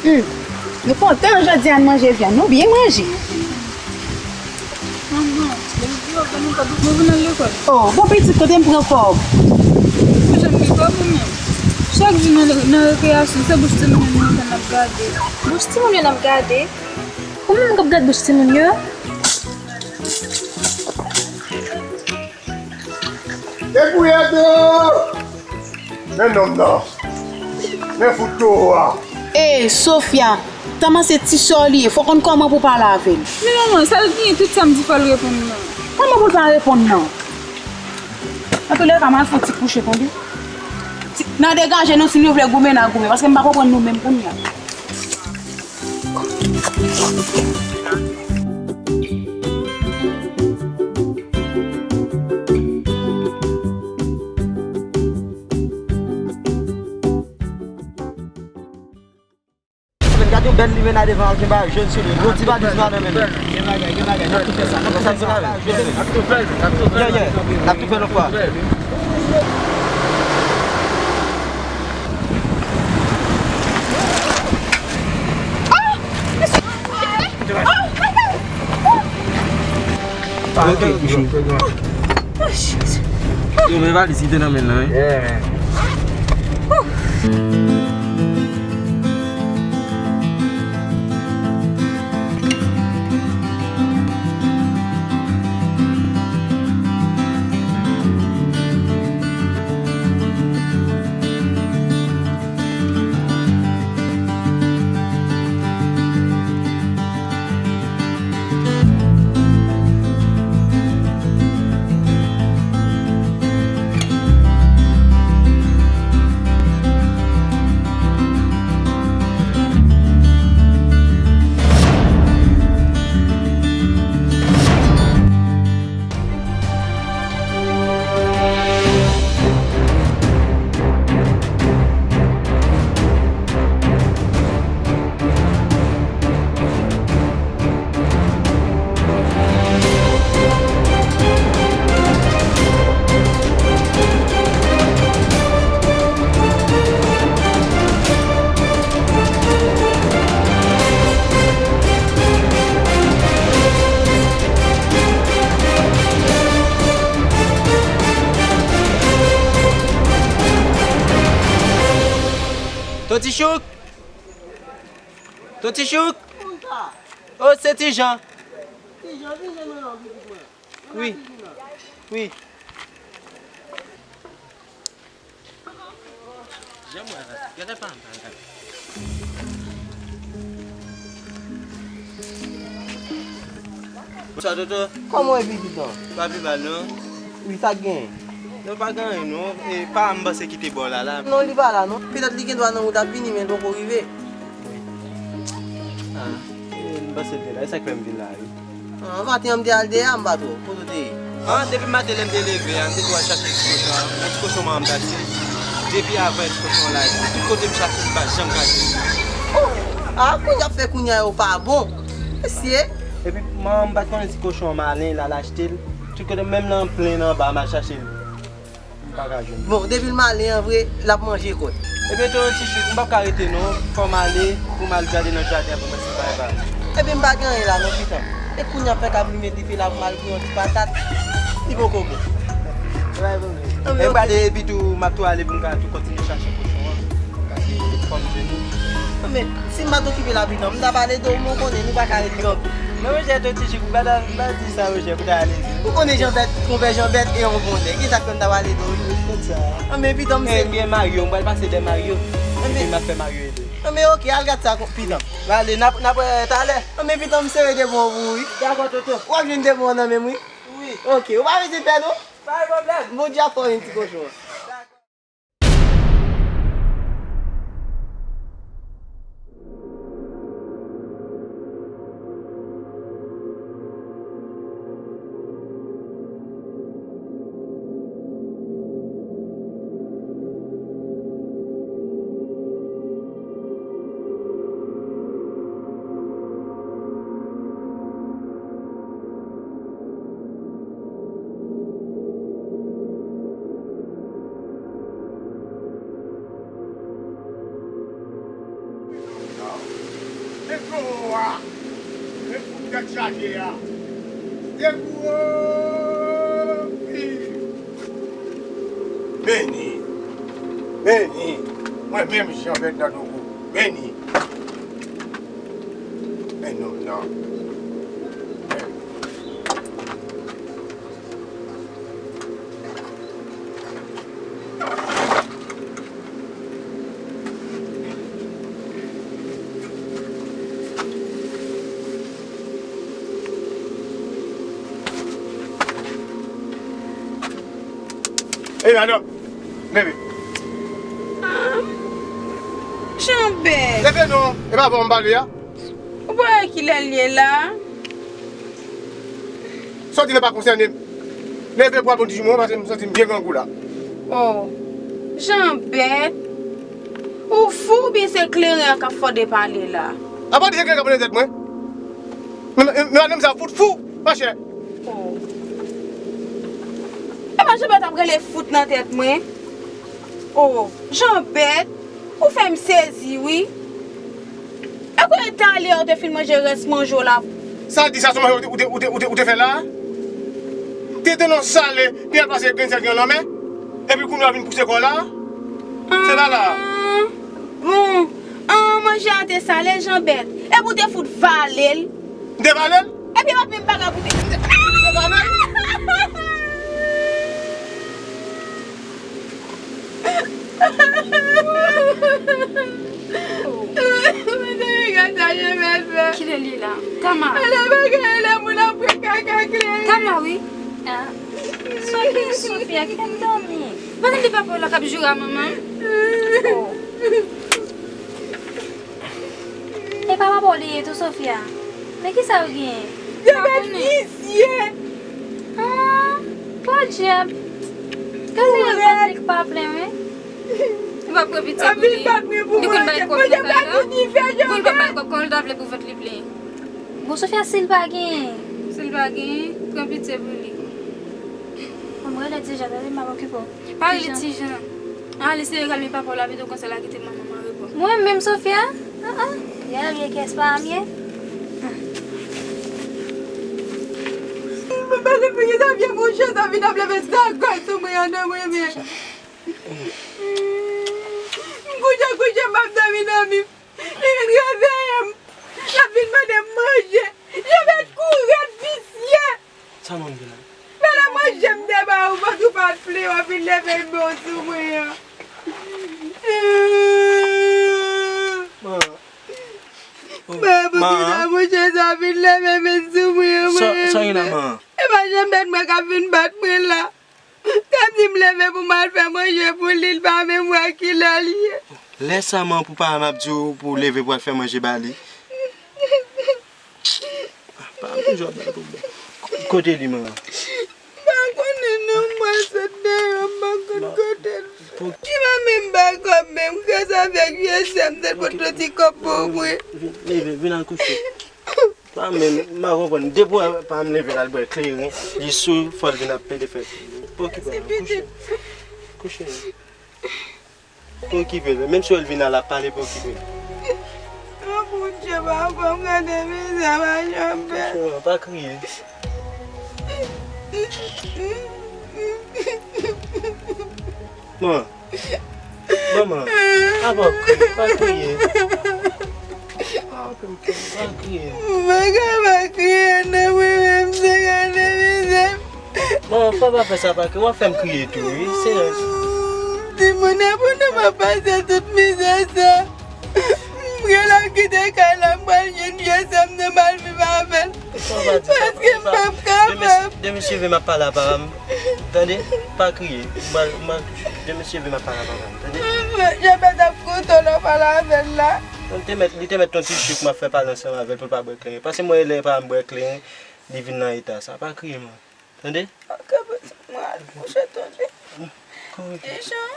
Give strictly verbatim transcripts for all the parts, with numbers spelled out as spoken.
Hmm. Nou kontan jodi a, n manje vyann. Nou byen manje. Manman, depi w ap ban nou kòb, mwen vin al lekòl. Oh, bon pitit, kote m pran kòb? Ou janm gen kòb ou menm? Chak jou nan, nan rekreyasyon, se bouch timoun yo nou konn ap gade. Bouch timoun yo n ap gade? Ou menm k ap gad bouch timoun yo? Debouyade! Men nonm nan! Men fout towo a! Ey, Sofia! Tama se ti sè w li ye, fò w konn kòman pou w pale avè l. Men manman, sa l genyen, tout sa m di fò l reponn nan. Kòman pou l pa reponn nan? Antoulèka, m al fè yon ti kouche tande. Ti, n a degaje nou, si nou vle goumen, n a goumen, paske m pa konprann nou menm kounye a. Gade yon bèl limena devan l, gen bagay jòn sou li. Yon ti valiz nwa nan men l. Gen bagay, gen bagay, n ap tou fè sa, n ap tou fè sa. N ap tou fè l, n ap tou fè l. Yeah, yeah, n ap tou fè l yon fwa. Ok, bouch ou. Yo, men valiz ki te nan men l lan, wi. Yeah, man. Ton Ti Chouk! Ton Ti Chouk! Oh, se Ti Jan. Ti Jan, Ti Jan, non, non, pitit mwen. Wi. Wi. Jan mwen, gade pa m, pa m. Bonswa, Toto. Kòman w ye, pitit mwen? Pa pi mal, non. Wi, sa k genyen? Non, pa gen anyen, non. E, pa m panse ki te bò la, la. Non, li pa la, non. Petèt li gen dwa nan wout ap vini, men l poko rive. Ah, e, m panse l te la. E sa k fè m vin la, wi. Ah, maten an, m te al deyò a, m pa twò. Kote w te ye? Ah, depi maten lè m te leve a, m te tou al chache ti kochon an. Yon ti kochon manman m t achte. Depi avan ti kochon an la, tout kote m chache, m pa janm ka jwenn li. Oh! Ah, kounye ap fè kounye a yo pa bon. Mesye! Epi manman m pa t konnen ti kochon an malen, l al achte l. Tout kote, menm nan plenn anba, m al chache l. M pa ka jwenn. Bon, depi l malen an vre, l ap manje kòt. Ebyen, Ton Ti Chouk, m p ap ka rete non. Fò m ale pou m al gade nan jaden an pou m wè si m pa wè bagay. Ebyen, m pa gen anyen la non, pitit. E kounye a fè k ap limen dife la pou m al pran yon ti patat. Li poko bon. Bay pwoblèm. Anben, e m prale epi tou, m ap tou ale pou m ka tou kontinye chache kochon an. Paske fò m jwenn li. Anben, si m pa t okipe la, pitit, m t ap ale ede w, men w konnen, nou pa ka ret kanpe. Men Wojè, Ton Ti Chouk, m pa ta, m pa di sa, Wojè, pou ta ale. Ou konnen Jan Bèt, konpè Jan Bèt e yon bon nèg. Kisa k fè m ta pale de w? Tout sa. Anben, pitit, m se. Ebyen, Mario, m pral pase dèyè Mario. Epi m ap fè Mario ede. Anben, ok, al gad sa, pitit. M ale, n ap, n ap wè talè. Anben, pitit, m sere de bon pou ou, wi. Dakò, Toto. W ap jwenn de bon nan men m, wi. Wi. Ok, ou pa bezwen pè, non. Pa gen pwoblèm. Bondye ap fè w jwenn ti kochon an. Owa! Men kout tèt chaje a! Sekou! Beni! Beni! Mwen menm Janbèt nan Dogo! Beni! Men nonm nan! Ey, madanm, leve. Ah, Janbèt. Leve non, e pa avè w m pale a. Ou pa wè kilè l ye la? Sa w di la pa konsène m. Leve pou al pran ti jou mwen, paske m santi m byen grangou la. Oh, Janbèt, ou fou oubyen se kleren an k ap fòde pale la? Apa w di se kleren k ap pran nan tèt mwen? Men, men, men madanm sa fout fou, monchè. Oh. E pa Janbèt ap rele fout nan tèt mwen? Oh, Janbèt, ou fè m sezi, wi. E kote talè ou te fin manje rès manje w la? Sa di sa se manje ou te, ou te, ou te, ou te, ou te fè la? Te, te nan sale, te al pase grenn sèl ki nan lanmè, epi kounye a vin pouse kò w la? Se pa la. Ah, bon. Ah, manje a te sale, Janbèt. Epi ou te fout vale l. M te vale l? Epi e pa t menm bagay pou te. M te vale l? Mezanmi, gad sa Janbèt fè. Kilè l ye la? Tama. Ala bagay la, moun ap pran kaka kleren. Tama, wi. Ah. Sofia, Sofia, kite m dòmi. Pa tande papa w la k ap joure a manman m. Oh. E pa papa w li ye tou, Sofia. Men kisa w genyen? Janbèt visye! Ah, podyab! Gade yon vant li k pa plen, wi. Li p ap pran pitye pou li. Li konn bay kòb nan kay la. Pou l pa bay kòb, kòman l ta vle pou vant li plen? Bon, Sofia, si l pa genyen? Si l pa genyen, pran pitye pou li. Bon, mwen rele Tijan, tande, m ap okipe w. Pa rele Tijan. Ale, se rele papa w la pito, konsa l a kite manman m an repo. Mwen menm, Sofia? Ah, ah. Yè vye kès pa m ye. Mwen pa konn poukisa vye mouche sa vin ap leve zagòy sou mwen an, non, mwen menm. M kouche, kouche, m ap dòmi, dòmi. Li vin reveye m. L ap vin mande m manje. Janbèt, kouri, visye. Sa moun gen la? Fè la manje m te ba ou, paske w pa t vle, w ap vin leve men w sou mwen an. Man. Oh, man, poukisa mouche sa vin leve men sou mwen an, mwen menm? Sa gen la, man? E pa Janbèt mwen k ap vin bat mwen la. Sa di m leve pou m al fè manje pou li, l pa menm wè kilè l ye. Lè sa, man, pou pa m ap di w pou w leve pou w al fè manje ba li. Pa m toujou ap bay pwoblèm. Kote li, man? M pa konnen non, mwen sot deyò, m pa konn kote l. Ki manmi m bay kòb menm, grasa avèk vye sè m te pot yon ti kòb pou mwen. Vin, leve, vin al kouche. Pa menm, m pa konprann. Depi w pa m leve l al bwè kleren, li sou, fò l vin ap plede fè. Pa okipe l, kouche. Kouche. Pa okipe l. Menm si w wè l vin la, l ap pale, pa okipe l. Oh, Bondye, papa m, gade mizè m a Janbèt. Kouche, pa kriye. Man. Manman, apa w ap kriye? Pa kriye. Pa kriye. Mwen ka pa kriye, non, mwen menm, se gade mizè m. Manman, fò w pa fè sa, pa kriye. W ap fè m kriye tou, wi. Senyè. Timoun nan, pou nou pa pase tout mizè sa. M genlè kite kay la, m pral jwenn vye sè m nan, m al viv avè l. Paske m p ap kapab. Demen si l vin, m ap pale a papa m. Tande? Pa kriye. M pral, m pral, demen si l vin, m ap pale a papa m. Tande? Janbèt ap kontan lè w pale avè l la. Li te mèt, li te mèt yon ti chik m ap fè pale ansanm avè l pou l pa bwè kleren. Paske mwen, lè papa m bwè kleren, li vin nan eta sa. Pa kriye, man. Tande? Ok, pitit mwen, al kouche, tande. Kouri. Ti Jan.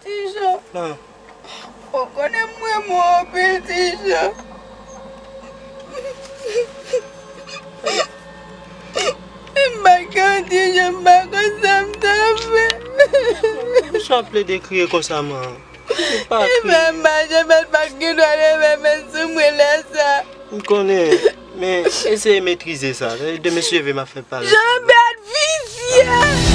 Ti Jan. Ou konnen m renmen w anpil, Ti Jan. M pa ka, Ti Jan, m pa konn sa m ta fè. Poukisa w ap plede kriye konsa, man? Epa kriye. Mwen pa janm pa gen dwa leve men sou mwen lè sa. M konnen, men eseye metrize sa. Demen si w leve m ap fè pale. Jean-Bert visye!